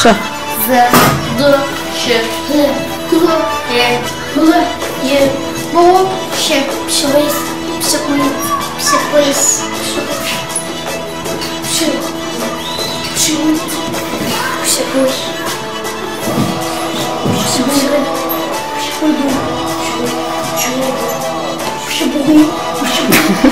Щэ. З, Д, Щ, Х, Г, Е, Б, Е, Б, Щ, Пшӏыкӏуищ, пшӏыкӏуитӏу, пшӏыкӏущ, пшӏыкӏупшӏ, пшӏы, пшӏыкӏутӏу, пшӏыкӏущ, пшӏыкӏубл, пшӏыкӏубгъу, пшӏыкӏубгъуи, пшӏыкӏубгъу.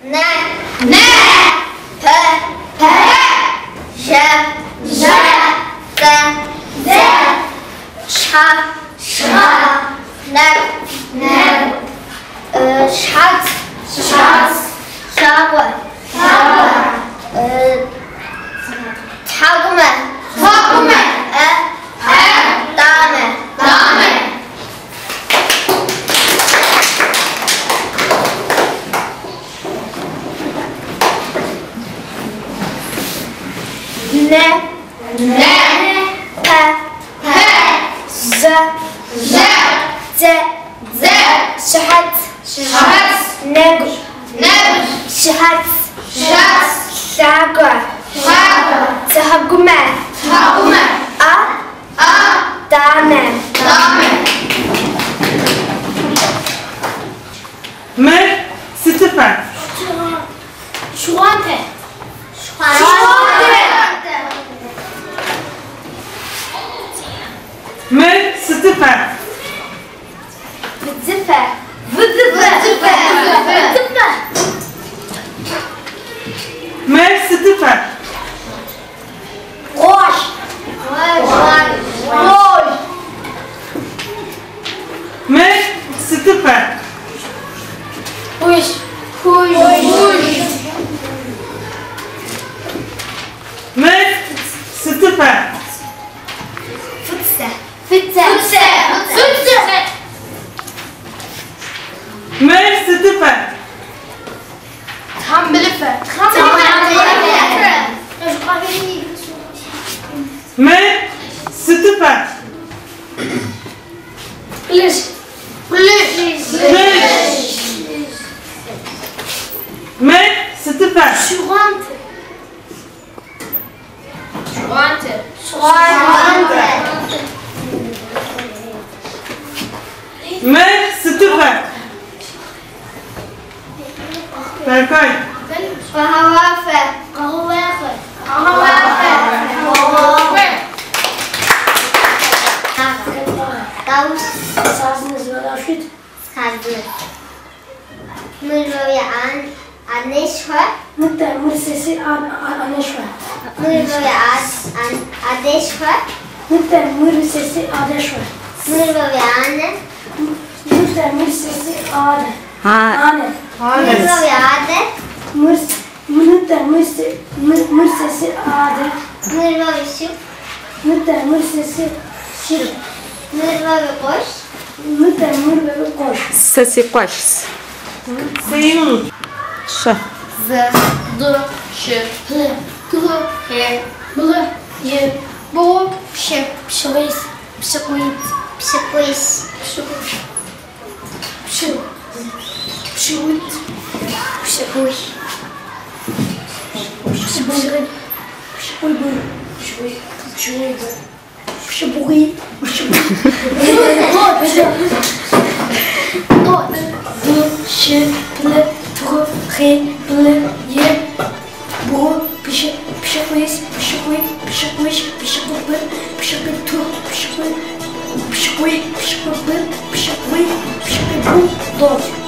Н, Н, П, П, Ж, Ж, Т, Д, Ш, Ш, Н, Н, Шхьац, Шхьац, Шакъо, Шакъо, Тхьакӏумэ, Тхьакӏумэ, Э, Э, Тамэ, Тамэ. Н, Н, П, П, Ж, Ж, Ц, З, Шыхьат, Шыхьат, Нэгу, Нэгу, Шыхьат, Шыхьат, Лъакъо, Лъакъо, Тхьакӏумэ, Тхьакӏумэ, А, А, Тамэ, Тамэ. Мыр сытыфэ? Шхъуантӏэ. Шхъуантӏэ. Мыр сытыфэ? Быдзыфэ. Быдзыфэ. Быдзыфэ. Мыр сытыфэ? Гъожь. Гъожь. Гъожь. Мыр сытыфэ? Хужь. Хужь. Мыр сытыфэ? Фыцэ. Фыцэ. Фыцэ. Мыр сытыфэ? Тхьэмбылыфэ. Мыр сытыфэ? Плъыжь. Плъыжь. Плъыжь. Мыр сытыфэ? Шхъуантӏэ. Шхъуантӏэ. Шхъуантӏэ. Мыр сытыфэ? Berkay. Къэхьэуафэ. Къэхьэуафэ. Къэхьэуафэ. Тауш. Схазы. Мыр анэшхуэ. Мыр адэшхуэ. Мыр анэ. Мыр адэ. Мыр шып. Мыр къош. Сэ си къуэшщ. Сеин unut. Щэ. З, Д, Щ, Х, Г, Е, Б, Е, Б, Щ, Пшӏыкӏуищ, пшӏыкӏуитӏу, пшӏыкӏущ, пшӏыкӏупшӏ, пшӏы, пшӏыкӏутӏу, пшӏыкӏущ, пшӏыкӏубл, пшӏыкӏубгъу, пшӏыкӏубгъу, Пшӏыкӏубгъуи, Д, Ш, Пл, Т, Х, Бл, Е, Б, Пш, Пшӏыкӏуис, Пшӏыкӏуй, Пшӏыкӏущ, Пшӏыкӏубл, Пшӏыкӏуту, Пшӏыкӏуй, Пшӏыкӏуй, Пшӏыкӏубл, Пшӏыкӏуй, Пшӏыкӏубгъу, Дот.